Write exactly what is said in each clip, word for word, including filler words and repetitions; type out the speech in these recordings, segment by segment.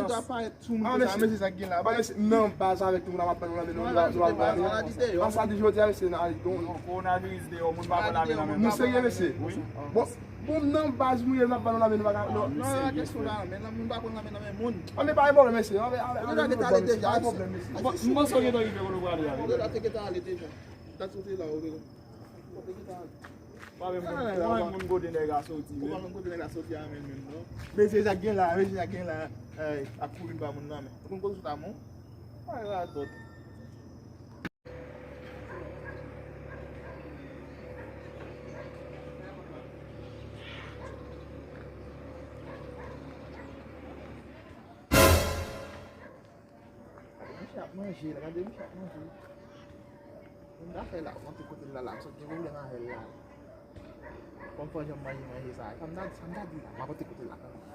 gen dwa parèt sou moun konsa, mesye, sa k gen la. Ba, mesye, m nan baz avèk nou, la, m ap ban nou lanmen, nou, nou, nou al pale. An sa di jodi a, mesye, n al don. Non, kowonaviris deyò, moun pa konn lave nan men. Nou serye, mesye? Wi. Bon, bon, m nan baz mwen ye, n ap ban nou lanmen, nou pa ka, non. Non, la kesyon la, men moun pa konn lave nan men moun. An, men pa gen pwoblèm, mesye. An, men, an, men, pa gen pwoblèm, mesye. Bon, m panse w gentan rive kote w prale a, wi. Ou gentan te gentan ale deja. Dat ou te la, ou gentan. Pa menm konn, pa menm konn kote nèg la soti, menm. Ou pa konn kote nèg la soti a menm, menm, non. Mesye, sa k gen la, mesye, sa k gen la. Ay, ap kouri pa moun nan, men. Ou konn kote sou ta moun? Ay, radòt. Misye ap manje, gade misye ap manje. Moun ta fè la, monte kote l la, la, m sot gen pwoblèm avè l la. Fò m fè jan m manje manje sa. Sa m ta, sa m ta di la, m ap monte kote l la kanmenm.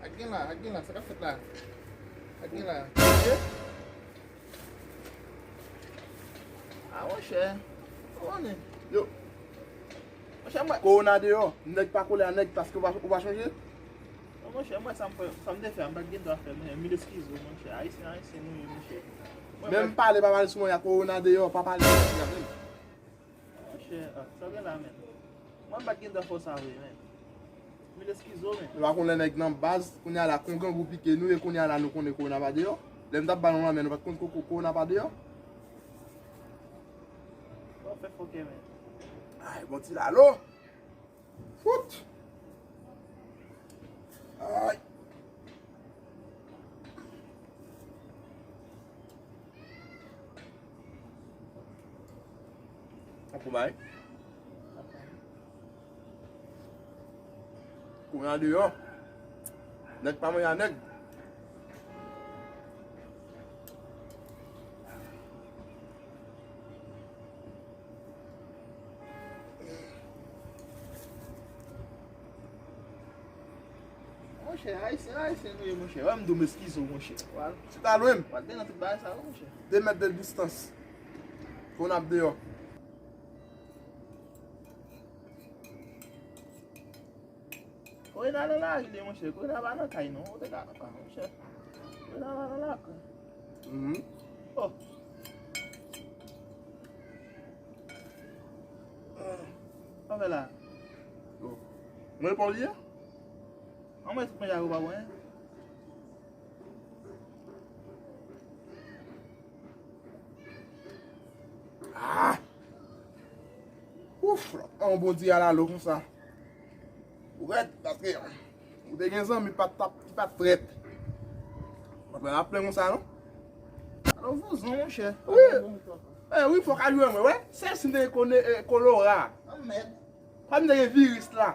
Ak gen la, ak gen la, sa k ap fèt la? Ak gen la. A, monchè. Ou konnen. Yo. Monchè, mwen. Kowona deyò, nèg pa kole a nèg paske ou pa, ou pa chanje? Non, monchè, mwen, sa m fè, sa m te fè a, m pa t gen dwa fè l, monchè. Mil eskize w, monchè. Ayisyen, ayisyen nou ye, monchè. Mwen, men m pale, pa pale sou mwen, y a kowona deyò, pa pale. Monchè, ah, sa gen la, menm. Mwen, m pa t gen dwa fè w sa vre, menm. Mil eskize w, menm. Nou pa konnen nèg nan baz, kounye a la, kon grangou pike nou, e kounye a la, nou konnen kowona pa deyò. Lè m t ap ba nou lanmen, nou pa t konn ko, ko, kowona pa deyò. Bon, fè fòkè, menm. Ay, bon ti lalo. Fout! Ay! Tankou bay. Kounye a deyò. Nèg pa manje a nèg. Monchè, ayisyen, ayisyen nou ye, monchè. Wè m di w m eskize w, monchè. Wal. Se ta lwen m. Wal te nan tout bagay sa yo, monchè. De mèt de distans. Pou n ap deyò. Kowona nan lari li, monchè. Kowona pa nan kay, non. Ou te ka, monchè. Kowona pa nan lakay. Mhm. Oh. Sa fè la? Oh. Mwen pa bliye? An mwen tout manje ak ou pa bwen? Ah! Ouf, an bon di alalo konsa. Ou rèd, paske ou te gen zanmi pa t ap, ki pa t prèt. Mwen pran ap plen konsa, non? Alò, vouzan, monchè. Wi. Eh, wi, fòk a jwe mwen, wè. Sèl si m te konnen, eh, kolera. Anmèd. Kòm m te gen viris la,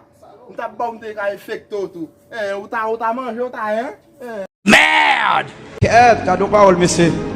m t ap ba w, m te ka enfekte w tou. Eh, ou ta, ou ta manje, ou ta, en? Eh. Èd, gade yon pawòl, mesye.